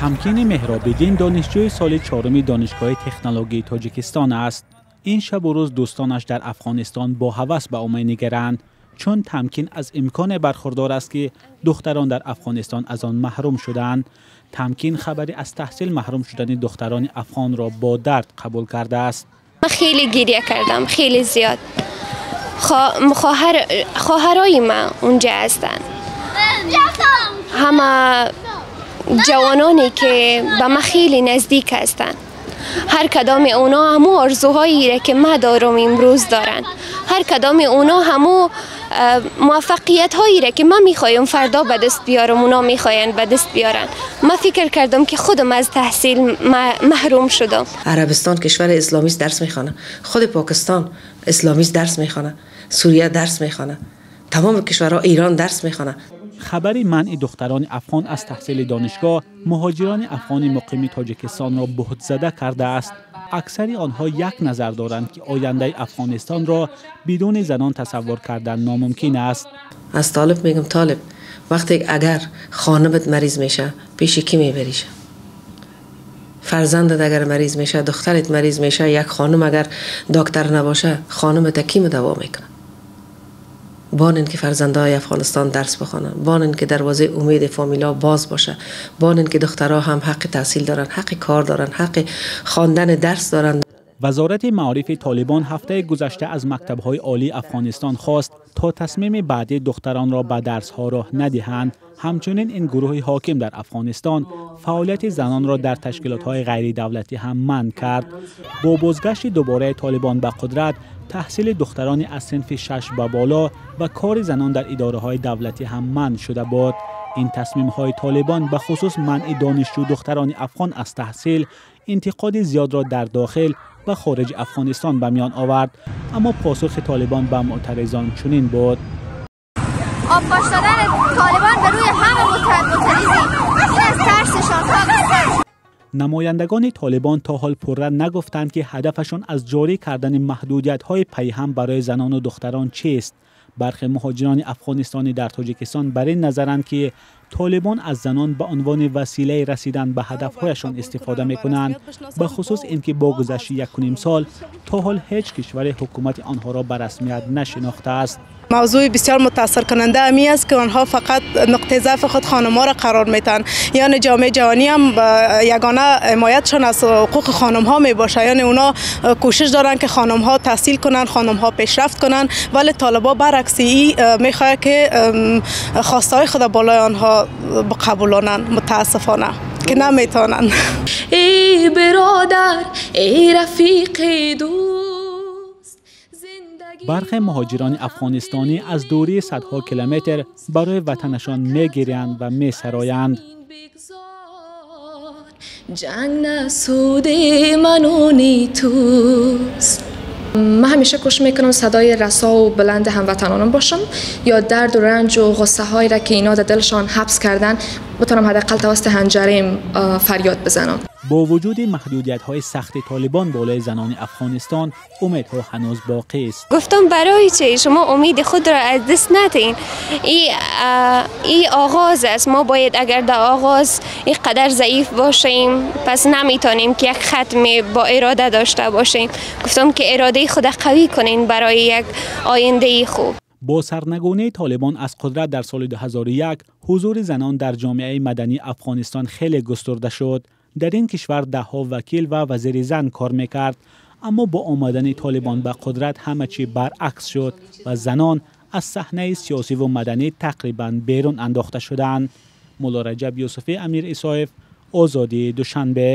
Тамкини Меҳробиддин донишҷӯи соли чоруми Донишгоҳи технологияи Тоҷикистон аст. Ин шабу рӯз дӯстонаш дар Афғонистон бо ҳавас ба ӯ менигаранд, чун Тамкин аз имконе бархурдор аст, ки духтарон дар Афғонистон аз он маҳрум шудаанд. Тамкин хабари аз таҳсил маҳрум шудани духтарони афғонро бо дард қабул кардааст. Ман хеле гиря кардам, хеле зиёд. Хоҳарои ман унҷа ҳастанд. Ҳама ҷавононе ки ба ман хеле наздик ҳастанд, ҳар кадоми اونا همو آرزوهایی را که من دارم امروز دارن. هر کدام اونا همو موفقیت هایی را که من میخوایم فردا به دست بیارم اونا میخواین به دست بیارن. من فکر کردم که خودم از تحصیل محروم شدم. عربستان کشور اسلامی درس میخوانه، خود پاکستان اسلامی درس میخوانه، سوریه درس میخوانه، تمام کشورها، ایران درس میخوانه. Хабари манъи духтарони афғон аз таҳсили донишгоҳ муҳоҷирони афғони муқими Тоҷикистонро буҳтзада кардааст. Аксари онҳо як назар доранд, ки ояндаи Афғонистонро бидуни занон тасаввур кардан номумкин аст. Аз толиб мегум: толиб, вақте агар хонумат мариз меша, пеши кӣ мебариша? Фарзандат агар мариз меша, духтарат мариз меша, як хонум агар доктор набоша, хонумата кӣ мудово мекунад? Бонин ки фарзандهای افغانستان درس بخوانند، بانین که دروازه امید فامیلا باز باشه، بانین که دخترها هم حق تحصیل دارن، حق کار دارن، حق خواندن درس دارن. Вазорати маорифи Толибон ҳафтаи гузашта аз мактабҳои олии Афғонистон хост, то тасмими баъдӣ духтаронро ба дарсҳо роҳ надиҳанд. Ҳамчунин ин гурӯҳи ҳоким дар Афғонистон фаъолияти занонро дар ташкилотҳои ғайридавлатӣ ҳам манъ кард. Бо бозгашти дубораи Толибон ба қудрат, таҳсили духтарони аз синфи шаш ба боло ва кори занон дар идораҳои давлатӣ ҳам манъ шуда буд. Ин тасмимҳои Толибон, ба хусус манъи донишҷӯ духтарони афғон аз таҳсил, интиқоди зиёдро дар дохил ва хориҷи Афғонистон ба миён овард. Аммо посухи Толибон ба муътаризон чунин буд. آبپاش دادن طالبان به روی همه معترضین، این از ترسشان. Намояндагони Толибон то ҳол пурра нагуфтанд, ки ҳадафашон аз ҷорӣ кардани маҳдудиятҳои пайҳам барои занону духтарон чист. Бархе муҳоҷирони афғонистонӣ дар Тоҷикистон бар ин назаранд, ки Толибон аз занон ба унвони василаи расидан ба ҳадафҳояшон истифода мекунанд, ба хусус ин ки бо гузашти 1.5 сол то ҳол ҳеҷ кишваре ҳукумати онҳоро ба расмият нашинохтааст. موضوع بسیار متاثر کننده امی است که آنها فقط نقطه ضعف خود خانم ها را قرار میتن. یعنی جامعه جهانی هم یگانه حمایتشان از حقوق خانم ها می باشه. یعنی اونا کوشش دارن که خانم ها تحصیل کنن، خانم ها پیشرفت کنن، ولی طالبا برعکس ای میخواد که خواسته های خود بالای آنها بقبولانن. متاسفانه که نمیتونن. ای برادر، ای رفیق دوست. Бархе муҳоҷирони афғонистонӣ аз дурии садҳо километр барои ватанашон мегирянд ва месароянд. Ҷанг насуди мануни туст. من همیشه کوشش میکنم صدای رسا و بلند هموطنانم باشم یا درد و رنج و غصه هایی را که اینا در دلشان حبس کردن بتونم حداقل توسط حنجریم فریاد بزنم. Бо вуҷуди маҳдудиятҳои сахти Толибон болои занони Афғонистон, умедҳо ҳанӯз боқист. Гуфтам: барои чӣ шумо умеди худро аз даст надиҳин? ای آغاز است. ما باید اگر در آغاز اینقدر ضعیف باشیم، پس نمیتونیم که یک ختم با اراده داشته باشیم. گفتم که اراده خود قوی کنین برای یک آینده خوب. Бо сарнагунии Толибон аз қудрат дар соли 2001, ҳузури занон дар ҷомеаи мадании Афғонистон хеле густурда шуд. Дар ин кишвар даҳҳо вакил ва вазири зан кор мекард. Аммо бо омадани Толибон ба қудрат ҳама чӣ баръакс шуд ва занон аз саҳнаи сиёсиву маданӣ тақрибан берун андохта шуданд. Мулло Раҷаб Юсуфӣ, Амир Исоев, Озодӣ, Душанбе.